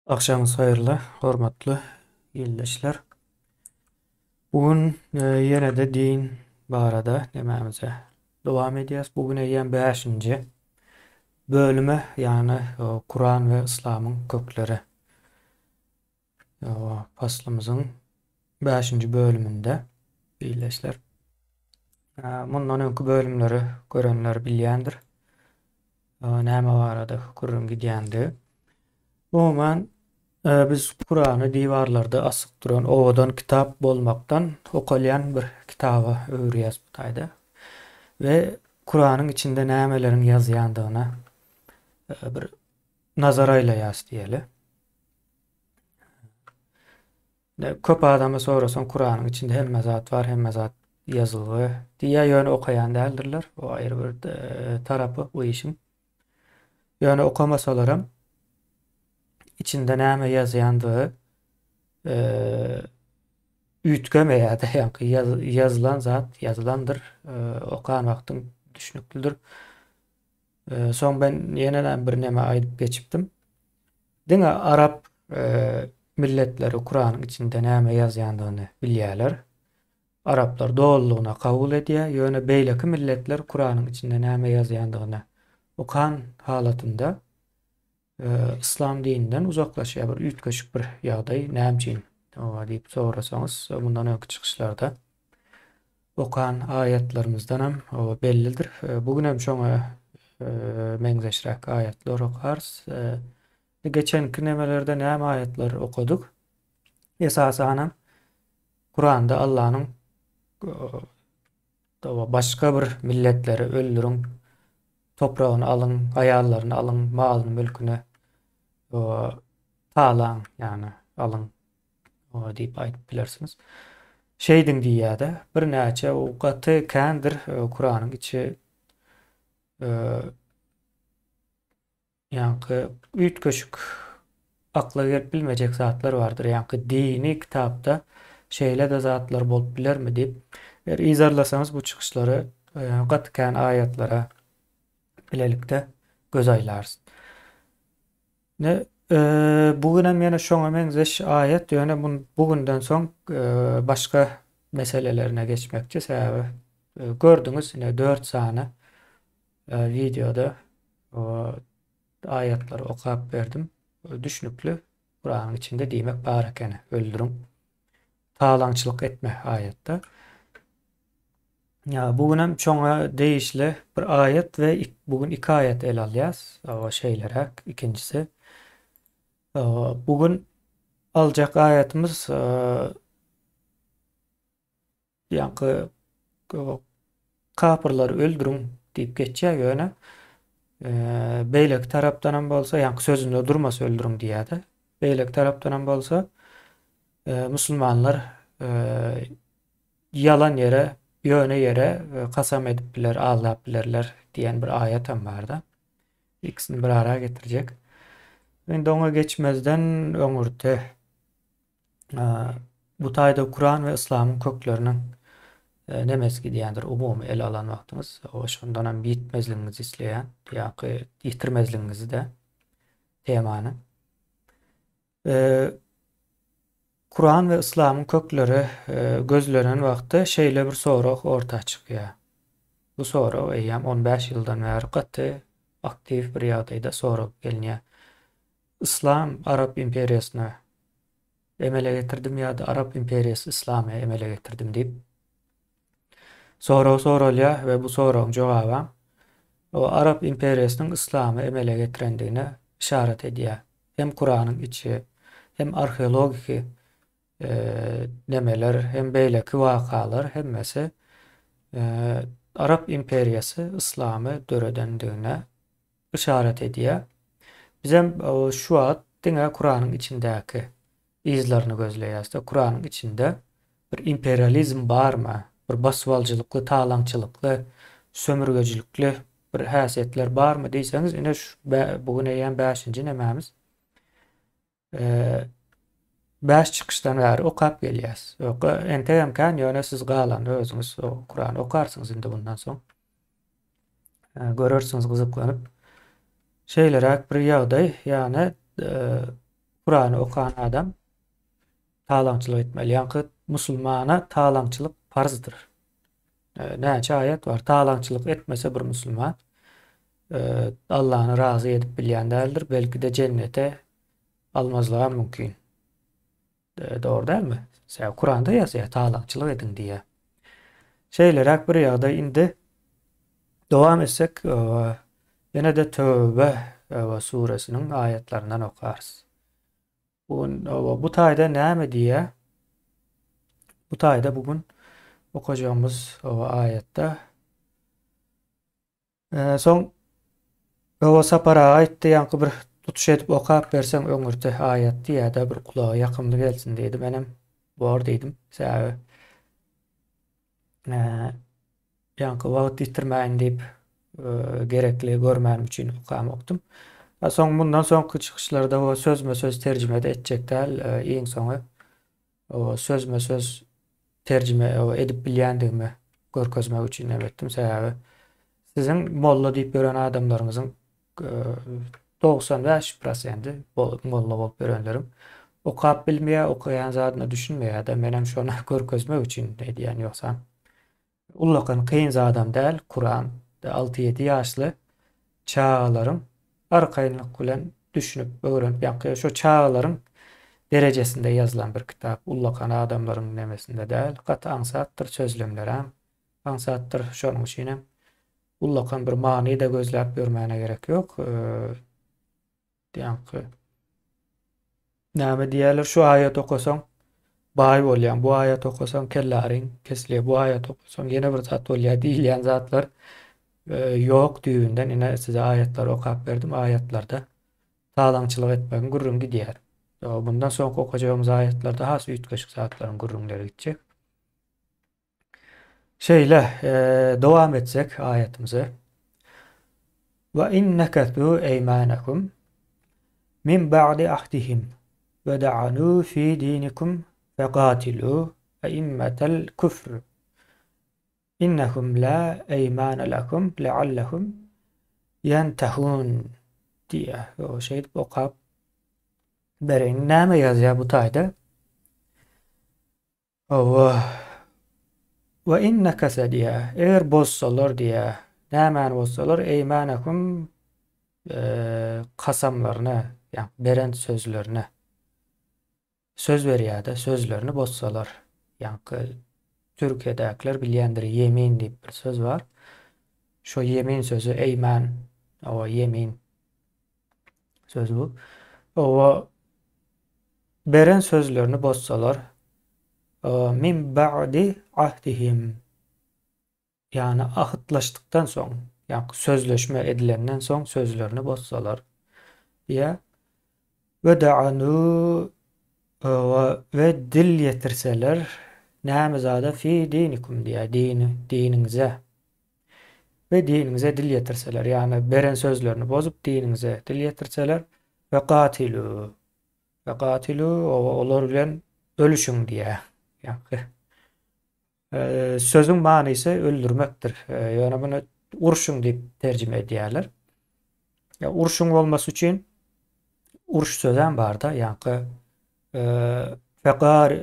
Agşamyňyz haýyrly, hormatly ildeşler. Bu gün e, ýene-de din barada nemämize dowam edýäs. Bu gün eýýäm bäşinji bölüme, ýagny e, Kuran we Yslamyň kökleri e, paslymyzyň bäşinji bölüminde ildeşler. Mundan öňki bölümleri görenler bilýändir. Näme barada gürrüň gidýändigi. Umuman, biz Kurany diwarlarda asyk duran owadan kitap bolmakdan okalýan bir kitaba öwürýäs bu taýda. We Kuranyň içinde nämeleriň ýazýandygyna bir nazar aýlaýas diýeli. Köp adama sorasaň Kuranyň içinde hemme zat bar, hemme zat ýazylgy diýýär, ýöne okaýan däldirler. O aýry bir tarapy bu işiň. Ýöne okamasalaram içinde näme ýazýandygy üýtgemeýär-de, ýaňky ýazylan zat ýazylandyr, okan wagtyň düşnüklidir. Soň ben ýene bir neme aýdyp geçipdim. Diňe arap milletleri Kuranyň içinde näme ýazýandygyny bilýärler. Araplar dolulygyna kabul edýär, ýöne beýleki milletler Kuranyň içinde näme ýazýandygyny okan halatynda yslam dininden uzaklaşýar. Bir üýtgeşik bir ýagdaý näme üçin diýip sorasaňyz, mundan öňki çykyşlarda okan aýatlarymyzdanam bellidir. Bu gün hem şoňa meňzeşräk aýatlar okarys. Geçenki nemelerde näme aýatlar okadyk? Esasanam Kuranda Allanyň başga bir milletleri öldüriň, topragyny alyň, aýallaryny alyň, malyny, mülküni talaň, ýagny alyň diýip aýdyp bilersiňiz. Şeýdiň diýýär-de, birnäçe o gaty kändir Kuranyň içi ýaňky üýtgeşik akla gelip bilmejek zatlar bardyr. Ýaňky dini kitapda şeýle-de zatlar bolup bilermi diýip, eger yzarlasaňyz bu çykyşlary gaty kän aýatlara bilelikde göz aýlarys. Ne bu günem ýene şoňa meňzeş aýat, ýöne bu günden soň başga meselelerine geçmekçi, sebäbi gördüňiz ine 4 sany wideoda aýatlary okap berdim. Düşnükli Kuranyň içinde diýmek bar ekeni. Öldüriň. Talaňçylyk etme aýatda. Ya bu günem şoňa degişli bir aýat we bu gün iki aýat ele alýas. O şeýleräk ikinjisi. Bu gün aljak aýatymyz Ýaňky kapyrlary öldüriň diýip geçýär ýöne beýleki tarapdanam bolsa ýaňky sözünde durmasa öldüriň diýýär-de. Beýleki tarapdanam bolsa musulmanlar ýalan ýere, ýöne ýere kasam edip biler, aldap bilerler diýen bir aýatam bar-da. Ikisini bir ara getirjek. Indi oňa geçmezden öňürti Bu taýda Kuran we Yslamyň kökleriniň nemesi gidýändir umumy ele alan wagtyňyz. O şondan hem ýitmezligiňizi isleýän, ýa-ki ýitirmezligiňizi-de temany. Kuran we Yslamyň kökleri gözlenen wagtda şeýle bir sorag orta çykýar. Bu sorag eýýäm 15 ýyldan bäri gaty aktiw bir ýagdaýda soralyp gelinýär. Yslam Arap imperiýasyny emele getirdim ýa-da Arap imperiýasy Yslamy emele getirdim diýip sorag soralýar we bu soragyň jogabam o Arap imperiýasynyň Yslamy emele getirendigine yşarat edýär. Hem Kuranyň içi, hem arheologiki nemeler, hem beýleki wakalar hemmesi Arap imperiýasy Yslamy döredendigine yşarat edýär. Bizem şu wagt diňe Kuranyň içindäki yzlaryny gözleýäs-de, Kuranyň içinde bir imperializm barmy, bir basybalyjylykly, talaňçylykly, sömürgejilikli bir häsiýetler barmy diýseňiz, ine şu bu gün eýýäm bäşinji nemämiz. Bäş çykyşdan bäri okap gelýäs. Entegem kän, ýöne siz galany özüňiz Kurany okarsyňyz indi bundan soň. Görersiňiz gyzyklanyp. Şeýleräk bir ýagdaý, ýagny. Kurany okan adam talaňçylyk etmeli. Ýaňky musulmana talaňçylyk parzdyr. Näçe aýat bar? Talaňçylyk etmese bir musulman Allany razy edip bilýän däldir. Belki-de jennete almazlygam mümkin. Dogry dälmi? Sebäbi Kuranda ýazýar, talaňçylyk ediň diýýär. Şeýleräk bir ýagdaý indi dowam etsek, ýene-de Töwbe suresiniň aýatlaryndan okarys. Bu gün bu taýda näme diýýär? Bu taýda bu gün okajagymyz aýatda Soň Hawa Sapar aga aýtdy, ýaňky bir tutuş edip okap berseň öňürti aýat diýýä-de bir gulaga ýakymly gelsin diýdi. Menem bor diýdim. Sebäbi ýaňky wagt ýitirmäýin diýip gerekli görmänim üçin okamokdym. Soň mundan soňky çykyşlarda o sözme-söz terjime-de etjek däl. Iň soňy sözme-söz terjime edip bilýändigimi görkezmek üçin hem etdim. Sebäbi siziň molla diýip ýören adamlaryňyzyň 95 prosendi molla bolup ýörenleriň okap bilmeýär, okaýan zadyna düşünmeýär-de. Menem şony görkezmek üçin edýän ýogsam. Ullakan kyn zadam däl Kuran alty-ýedi ýaşly çagalaryň arkaýynlyk bilen düşünip öwrenip ýaňky şo çagalaryň derejesinde ýazylan bir kitap ullakan adamlaryň nemesinde däl gaty aňsatdyr sözlemlerem aňsatdyr şonuň üçinem ullakan bir many-da gözläp ýörmäne gerek ýok. Ýaňky näme diýýärler, şu aýat okasaň baý bolýaň, bu aýat okasaň kellaryň kesilýär, bu aýat okasaň ýene bir zat bolýar diýilýän zatlar e, ýok düýbünden. Ine size aýatlary okap berdim. Aýatlarda talaňçylyk etmegiň gürrüňi gidýär. Bundan soňky okajagymyz aýatlarda has üýtgeşik zatlaryň gürrüňleri gitjek. Şeýle, dowam etsek aýatymyzy. Wa in nakathu eýmanakum min ba'di ahdihim we da'anu fi dinikum faqatilu a'immatal kufr innahum la eýmana lahum la'allahum ýentahun diýýär. Şeýdip okap bereýin. Näme ýazýar bu taýda? Hawa. Wa in nakasa diýýär. Eger bozsalar diýýär. Nämäni bozsalar? Eýmanahum kasamlaryny, ýagny beren sözlerini. Söz berýär-de, sözlerini bozsalar. Ýaňky Türkiýedäkiler bilýändir, ýemin diýip bir söz bar. Şo ýemin sözi eýman, hawa ýemin sözi bu. Hawa Beren sözlerini bozsalar, min ba'di ahdihim, ýagny ahytlaşdykdan soň, ýagny sözleşme edilenden soň sözlerini bozsalar diýýär. We da'anu we dil ýetirseler näme zada fi dinikum diýýär, dini, diniňize. We diniňize dil ýetirseler, ýagny beren sözlerini bozup diniňize dil ýetirseler we gatilu Fekatilu olar bilen ölüşiň diýýär. Ýaňky sözüň manysy öldürmekdir. Ýöne muny urşuň diýip terjime edýärler. Ýa urşuň bolmasy üçin uruş sözem barda, ýaňky fekar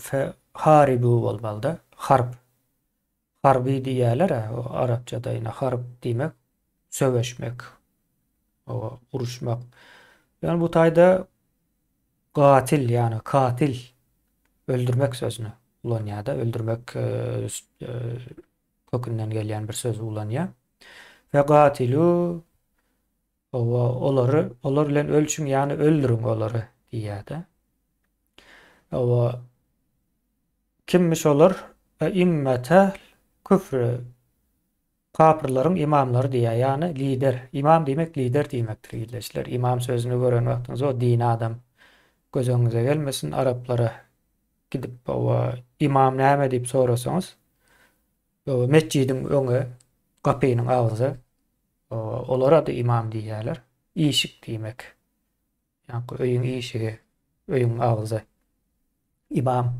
fe haribu bolmalyda, harp. Harby diýýärler-ä, arapçada ýene harp diýmek söweşmek, uruşmak. Ýöne bu taýda gatil, ýagny katil öldürmek sözüni ulanýar-da, öldürmek e, e, kökünden gelýän bir sözi ulanýar. Fe gatilu olary olar bilen ölçüň, ýagny öldüriň olary diýýär-de. Owa Kimmiş olar? Eimmetel küfr, kapyrlaryň imamlary diýýär, ýagny lider. Imam diýmek lider diýmekdir ildeşler. Imam sözüni gören wagtyňyz o dini adam göz öňüňize gelmesin. Araplara gidip owa imam näme diýip sorasaňyz, owa metjidiň öňi, gapynyň agzy, olara-da imam diýýärler. Işik diýmek. Ýaňky öýüň işigi, öýüň agzy. Imam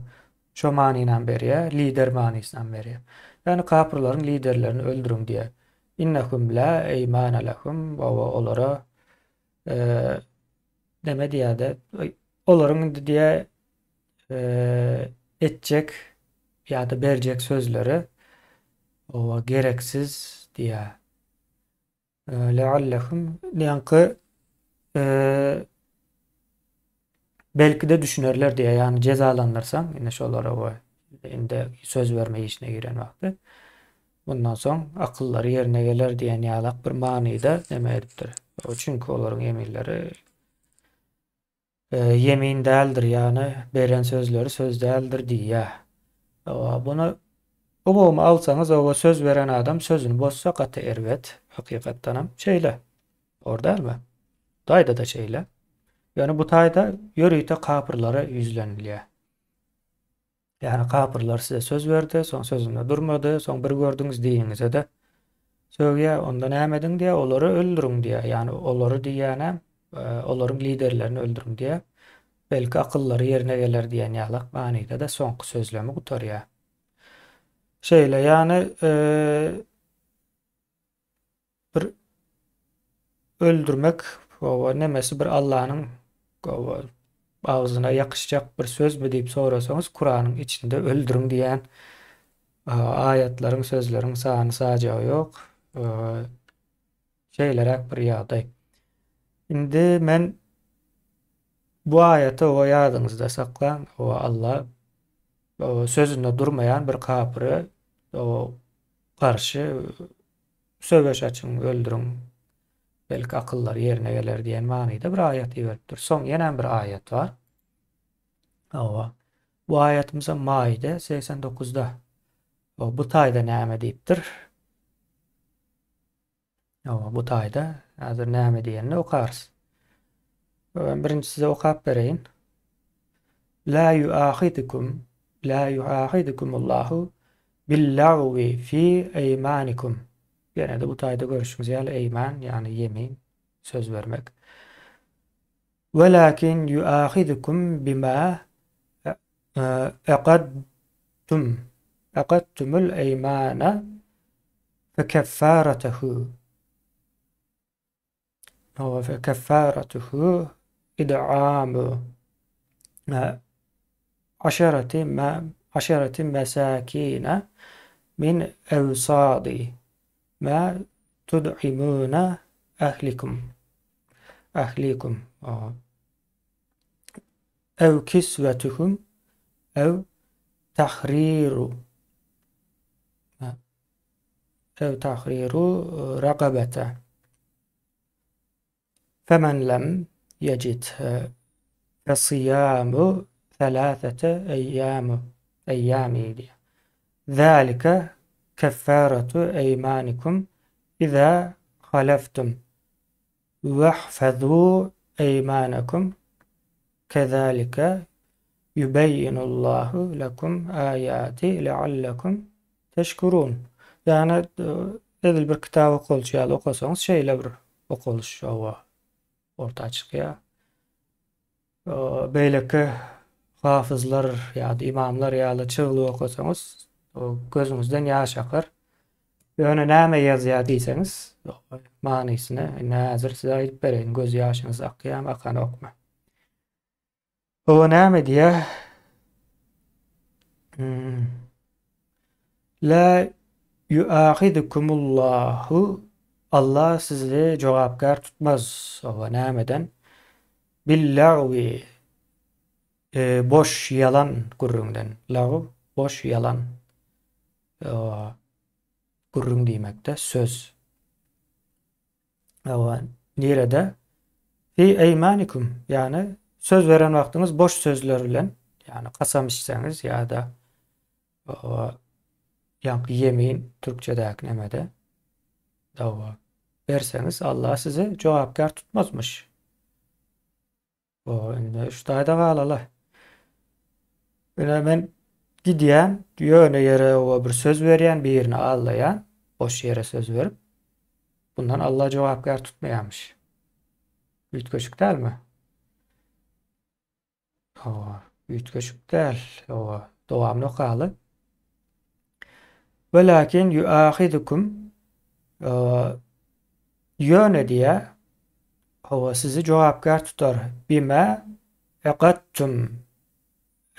şo manynam berýär, lider manysynam berýär. Ýagny kapyrlaryň liderlerini öldüriň diýýär. Innehum la eýmana lehum, owa olara e, neme diýýär-de, olaryň indi diýýär etjek ýa-da berjek sözleri oba gereksiz diýýär. Leallehum ýaňky belki-de düşünerler diýýär. Ýagny jezalandyrsaň, indi şolara we indi söz berme işine giren wagty mundan soň akyllary ýerine geler diýen ýalak bir manyda neme edipdir. Çünki olaryň ýeminleri ýemin däldir, ýagny beren sözleri söz däldir diýýär. Buny umumy alsaňyz, oba söz beren adam sözüni bozsa gaty erbet, hakykatdanam şeýle. Dogry dälmi? Bu taýda-da şeýle. Ýöne bu taýda ýörite kapyrlara ýüzlenilýär. Ýagny kapyrlar size söz berdi, soň sözünde durmady, soň bir gördüňiz diniňize-de sögýär, onda näme ediň diýýär, olary öldüriň diýýär. Ýagny olary diýýänem, olaryň liderlerini öldüriň diýýär. Belki akyllary ýerine geler diýen ýalak manyda-da soňky sözlemi gutarýar. Şeýle, ýagny Bir öldürmek oba nemesi bir Allanyň oba agzyna ýakyşjak bir sözmi diýip sorasaňyz Kuranyň içinde öldüriň diýen aýatlaryň sözleriň sany sajagy ýok. Şeýleräk bir ýagdaý. Indi men bu aýaty oba ýadyňyzda saklaň. Oba Allah sözünde durmaýan bir kapyry garşy Söweş açyň, öldüriň, belki akyllary ýerine geler diýen manyda bir aýat iberipdir. Soň ýenäm bir aýat bar. Hawa. Bu aýatymyzam Maide 89-da. Bu taýda näme diýipdir? Hawa, bu taýda häzir näme diýenini okarys. Ben birinji size okap bereýin. La yuahidukum la yuahidukumullahu Bil-lagwi fi eýmanikum. Ýene-de bu taýda görşüňiz ýaly eýman, ýagny ýemin, söz bermek. Welakin ýuahizukum bima aqadtum aqadtumul eýmana fekeffaratuhu. Fe keffaratuhu id'amu aşarati ma aşarati mesakine min evsadi ma tud'imuna ehlikum ehlikum ev kisvetuhum ev tahriru ev tahriru raqabete Femen lem yecid fesiyamu selâsete eyyâmu eyyâmi diýýär. Zâlike keffâretu eýmânikum izâ haleftum wehfezû eýmânekum kezâlike Yubeýinullahu lekum aýati leallekum teşkurun. Ýagny edil bir kitap okalyşy ýaly okasaňyz şeýle bir okalyş hawa orta çykýar. Beýleki hafyzlar ýa-da imamlar ýaly çygly okasaňyz gözüňizden ýaş akar. Ýöne näme ýazýar diýseňiz manysyny indi häzir size aýdyp bereýin göz ýaşyňyz akýarmy akanokmy. O näme diýýär? Hmm. La yuahidukumullahu Allah sizi jogapkär tutmaz. Owa nämeden? Billagwi e, boş ýalan gürrüňden. Lagw boş ýalan. Owa gürrüň diýmekde söz. Hawa, nirede? Fi eýmanikum, ýagny söz beren wagtyňyz boş sözler bilen, ýagny kasam içseňiz ýa-da ýaňky ýemin türkçedäki nemede dawa berseňiz Allah sizi jogapkär tutmazmyş. O indi şu taýda galaly. Ine men gidýän, ýöne ýere oba bir söz berýän, birini aldaýan, boş ýere söz berip. Bundan Allah jogapkär tutmaýarmyş. Üýtgeşik dälmi? Hawa, üýtgeşik däl. Hawa, dowamyny okaly. Welakin ýuahidukum ýöne diýä. Hawa, sizi jogapkär tutar. Bima aqadtum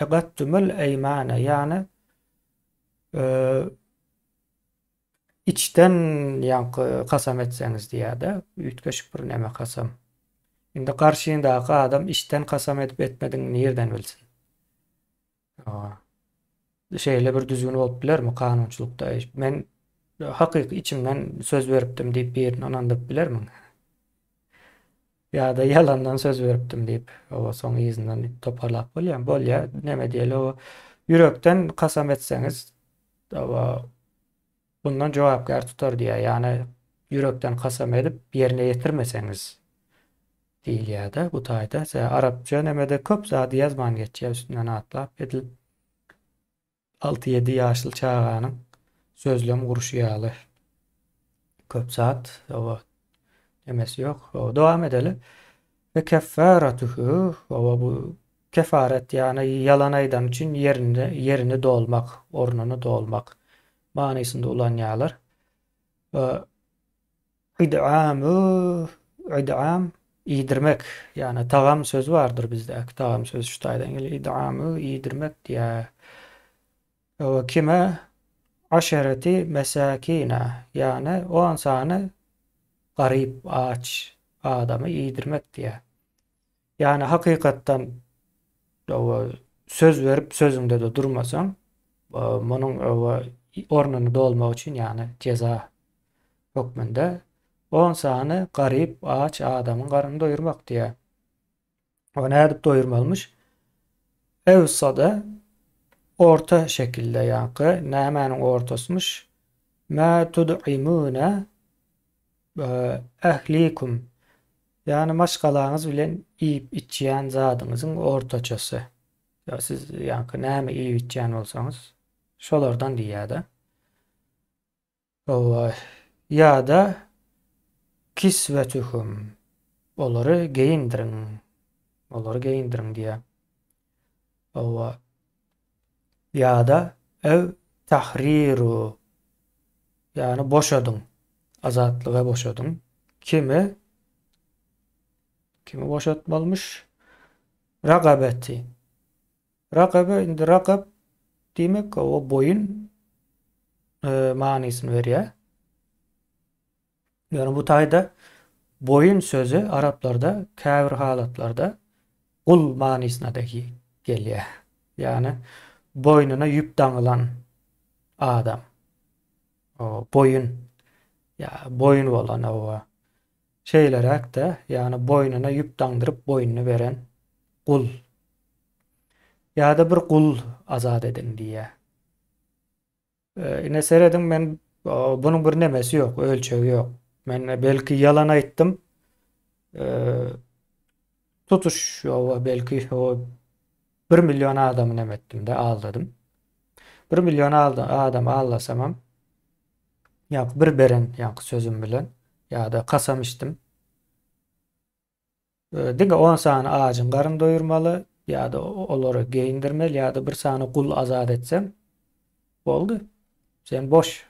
aqadtumul eýmane, ýagny içden ýaňky kasam etseňiz diýýär-de, üýtgeşik bir neme kasam. Indi garşyňdaky adam içden kasam edip etmedigiňi nirden bilsin? Şeýle bir düzgün bolup bilermi kanunçylykda? Men hakyky içimden söz beripdim diýip birini ynandyryp bilermiň? Ýa-da ýalandan söz beripdim diýip, oba soň yzyndan toparlap bolýar. Bolýar, näme diýeli, o ýürekden kasam etseňiz, oba bundan jogapkär tutar diýýär. Ýagny ýürekden kasam edip ýerine ýetirmeseňiz diýilýär-de bu taýda. Sebäbi arapça nemede köp zady ýazman geçýär üstünden atlap edil 6-7 ýaşly çaganyň sözlem gurşy ýaly. Köp zat oba nemesi ýok. Oba dowam edeli. Ve keffaratuhu oba bu kefaret ýagny ýalan aýdan üçin ýerinde ýerini dolmak, ornuny dolmak manysynda ulanýarlar. Id'amu, id'am, iýdirmek, ýagny tagam sözi bardyr bizdäki tagam sözi şu taýdan gelýär. Id'amu, iýdirmek diýýär. We kime? Aşereti mesakina, ýagny on sany garyp, aç adamy iýdirmek diýýär. Ýagny hakykatdan söz berip sözüňde-de durmasaň, munuň ornuny dolmak üçin ýagny jeza hökmünde on sany garyp, aç adamyň garnyny doýurmak diýýär. O nädip doýurmalymyş? Ewsada orta şekilde ýaňky nämäniň ortasymyş? Mä tud'imune ehlikum Ýagny maşgalaňyz bilen iýip-içýän zadyňyzyň ortaçasy. Ýa siz ýaňky näme iýip-içýän bolsaňyz, şolardan diýýär-de. Hawa, ýa-da kiswetuhum, olary geýindiriň, olary geýindiriň diýýär. Hawa, ýa-da ew tahriru, ýagny boşadyň, azatlyga boşadyň. Kimi? Kimi boşatmalymyş? Ragabeti. Ragabe indi ragab diýmek o boýun e, manysyny berýär. Ýöne bu taýda boýun sözi araplarda käbir halatlarda gul manysyna-da gelýär. Ýagny boýnuna ýüp daňylan adam. O boýun ýa boýun bolan owa. Şeýleräk-de, ýagny boýnuna ýüp daňdyryp boýnuny beren gul. Ýa-da bir gul azat ediň diýýär. Ine serediň men bunuň bir nemesi ýok, ölçegi ýok. Men belki ýalan aýtdym. Tutuş oba belki o 1 million adamy neme etdim de aldadym. 1 million adamy aldasamam ýa bir beren ýa sözüm bilen ýa-da kasam içdim. Diňe on sany ajyň garyn doýurmaly, ýa-da olary geýindirmeli, ýa-da bir sany gul azat etseň, boldy. Sen boş.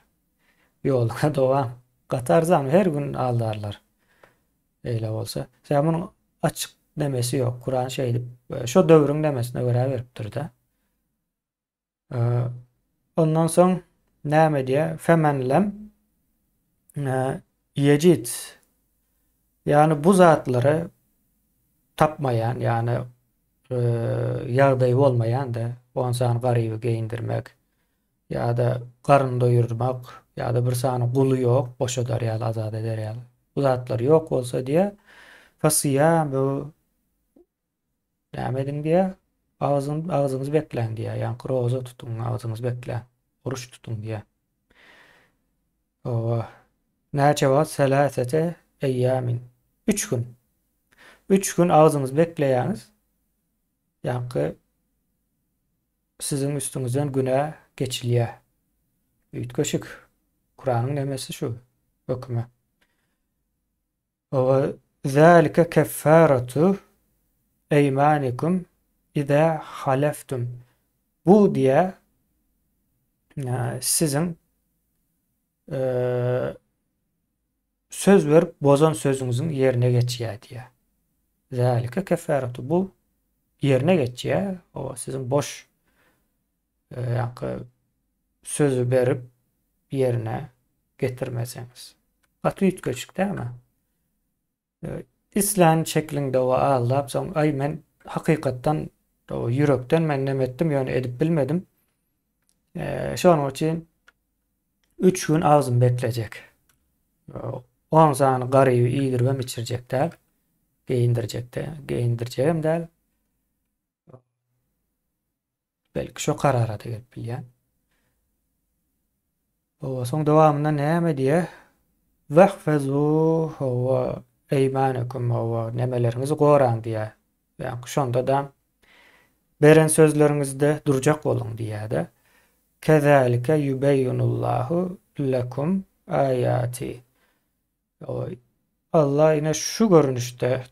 Ýoluňa dowam. Gaty arzan, her gün aldarlar. Eýle bolsa. Sebäbi munuň açyk nemesi ýok. Kuran şeýdip, şo döwrüň nemesine görä beripdir-de. Ondan soň näme diýýär? Femen lem ýejid. Ýagny bu zatlary tapmaýan, ýagny ýagdaýy bolmaýan-da, on sany garyby geýindirmek ýa-da garyn doýurmak ýa-da bir sany guly ýok, boşadar ýaly, azat eder ýaly. Bu zatlar ýok bolsa diýýär, fasiýamu Näme ediň diýýär? Agzyň, agzyňyzy bekläň diýýär. Ýaňky roza tutuň, agzyňyzy bekläň. Oruç tutuň diýýär. Owa. Näçe wagt? Seläsete eýýamin. Üç gün. Üç gün agzyňyzy bekleýäňiz. Ýaňky siziň üstüňizden günä geçilýär. Üýtgeşik. Kuranyň nemesi şu hökümi. Owa zalika keffaratu eýmanikum iza haleftum. Bu diýä siziň e, söz berip bozan sözüňiziň ýerine geçýär diýýär. Zalike kefaratu bu ýerine geçýär. O siziň boş ýaňky sözi berip ýerine getirmeseňiz. Gaty üýtgeşik dälmi? Islän şekliňde we aldap soň aý men hakykatdan ýürekden men neme etdim ýöne edip bilmedim. Şonuň üçin 3 gün agzym beklejek. 10 sany garyby iýdiribem içirjek däl. Geýindirjek de, geýindirjegem däl. Belki şo karara-da gelip bilýän. Hawa, soň dowamynda näme diýýär? Wahfazu hawa eýmanekum hawa nemeleriňizi goraň diýýär. Ýa şonda-da beren sözleriňizde durjak boluň diýýär-de. Kezalike yubeýinullahu lekum aýati. Allah ine şu görnüşde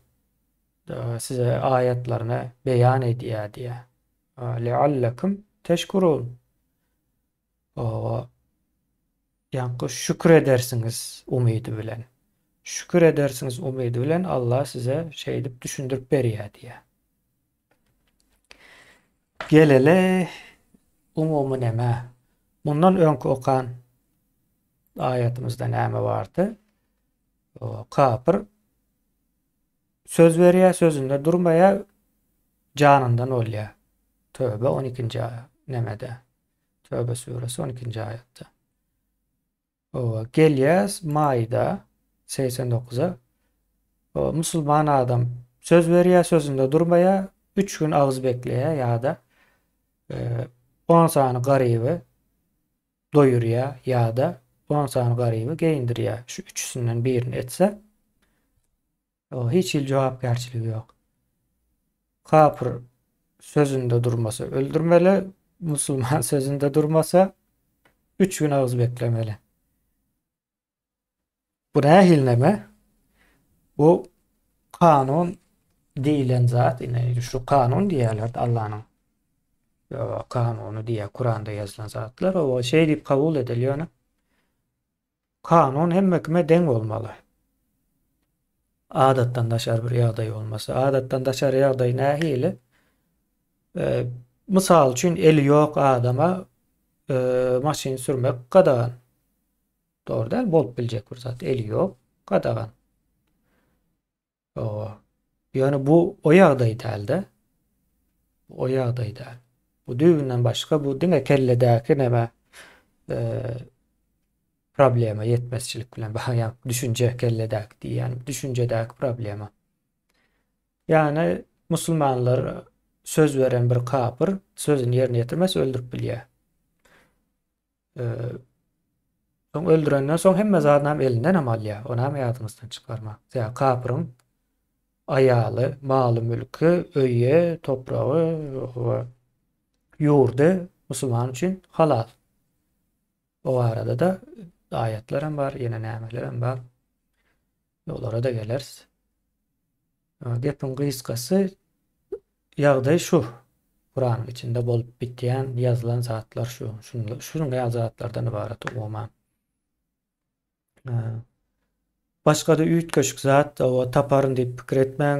size aýatlaryny beýan edýär diýýär. Leallekum teşkurun. Owa. Ýaňky şükür edersiňiz umydy bilen. Şükür edersiňiz umydy bilen Allah size şeýdip düşündirip berýär diýýär. Geleli umumy näme? Mundan öňki okan aýatymyzda näme bardy? Kapyr söz berýär, sözünde durmaýar, janyndan bolýar. Töbe 12-nji nämede? Töbe suresi 12-nji aýatda. Owa, gelýäs maýda 89-a. Owa, musulman adam söz berýär, sözünde durmaýar, 3 gün agyz bekleýär ýa-da 10 sany garyby doýurýar ýa-da 10 sany garyby geýindirýär. Şu üçüsinden birini etse, o hiç hili jogapkärçiligi ýok. Kapyr sözünde durmasa öldürmeli, musulman sözünde durmasa 3 gün agyz beklemeli. Bu nähili neme? Bu kanun diýilen zat, ine şu kanun diýýärler Allanyň. Kanuny diýýär, Kuranda ýazylan zatlar. O şeý diýip kabul edilýär ýöne. Kanun hemme kime deň bolmaly. Adatdan daşary bir ýagdaý bolmasa. Adatdan daşary ýagdaý nähili? E, mysal üçin eli ýok adama e, maşyn sürmek gadagan. Dogry däl, bolup biljek bir zat. Eli ýok, gadagan. Hawa. Ýöne bu o ýagdaý däl-de. Bu o ýagdaý däl. Bu düýbünden başga, bu diňe kelledäki näme e, problema ýetmezçilik bilen bagly, düşünje kelledäki diýýän, düşünjedäki problema. Ýagny musulmanlar söz beren bir kapyr sözüni ýerine ýetirmese öldürip bilýär. Soň öldürenden soň hemme zadyny hem elinden hem alýar. Ony hem ýadyňyzdan çykarmaň. Sebäbi kapyryň aýaly, maly-mülki, öýi, topragy we ýurdy musulman üçin halal. O barada-da aýatlar hem bar, ýene nämeler hem bar. Olara-da geleris. Gepiň gysgasy, ýagdaý şu. Kuranyň içinde bolup bitýän, ýazylan zatlar şu. Şunuň ýaly zatlardan ybarat umuman. Başga-da üýtgeşik zat o taparyn diýip pikir etmäň.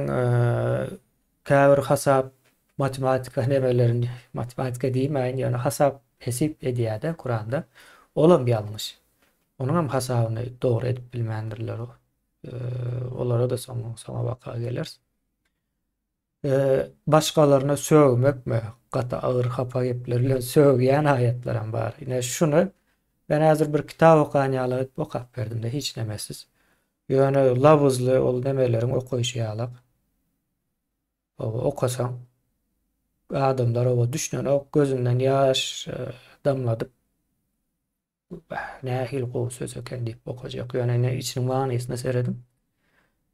Käbir hasap matematika nemelerini, matematika diýmäýin, ýöne hasap hesip edýär-de Kuranda. Olam ýalňyş. Onuň hem hasabyny dogry edip bilmändirler. Olara-da soň soňa baka geleris. Başgalaryna sögmekmi? Gaty agyr hapa gepler bilen sögýän aýatlaram bar. Ine şuny men häzir bir kitap okan ýaly edip okap berdim-de hiç nemesiz. Ýöne labyzly ol nemeleriň okaýşy ýalak. Hawa okasaň adamlar oba düşünenok gözünden ýaş damladyp Bäh, nähili gowy söz eken diýip okajak. Ýöne ine içiniň manysyna serediň.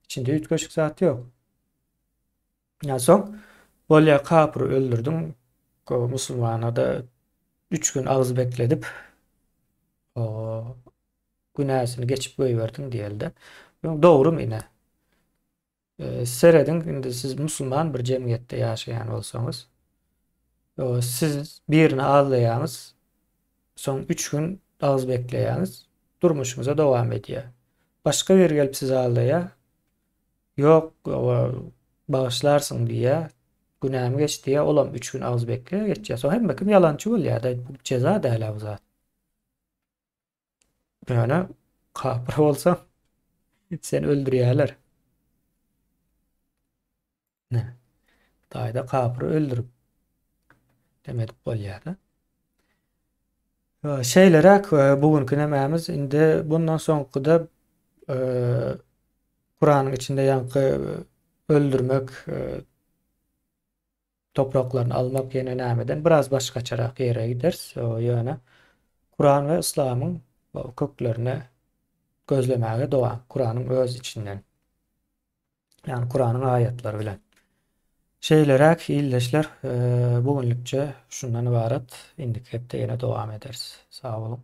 Içinde üýtgeşik zat ýok. Ýa soň bolýa kapyry öldürdiň, musulmana-da 3 gün agyz bekledip, o günäsini geçip goýberdiň diýelde. Dogrumy ine? Serediň, indi siz musulman bir jemgyýetde ýaşaýan bolsaňyz, siz birini aldaýaňyz, soň 3 gün agyz bekleýäňiz, durmuşyňyza dowam edýär. Başga biri gelip sizi aldaýar. Ýok, bagyşlarsyň diýýär. Günämi geç diýýär. Olam 3 gün agyz bekleýär, geçýär. Soň hemme kim ýalançy bolýar-da. Bu jeza däl-ä bu zat. Ýöne kapyr bolsaň seni öldürýärler. Ne? Hytaýda kapyry öldürip dem edip bolýar-da. Şeýleräk bu günki nämämiz indi bundan soňkuda e, Kuranyň içinde ýaňky öldürmek e, topraklaryny almak ýene nämeden biraz başgaçarak ýere gideris. Ýöne Kuran we Yslamyň köklerine gözlemäge dowam. Kuranyň öz içinden. Ýagny Kuranyň aýatlary bilen. Şeýleräk ildeşler, bu günlükçe şundan ybarat. Indiki hepde ýene dowam ederis. Sag boluň.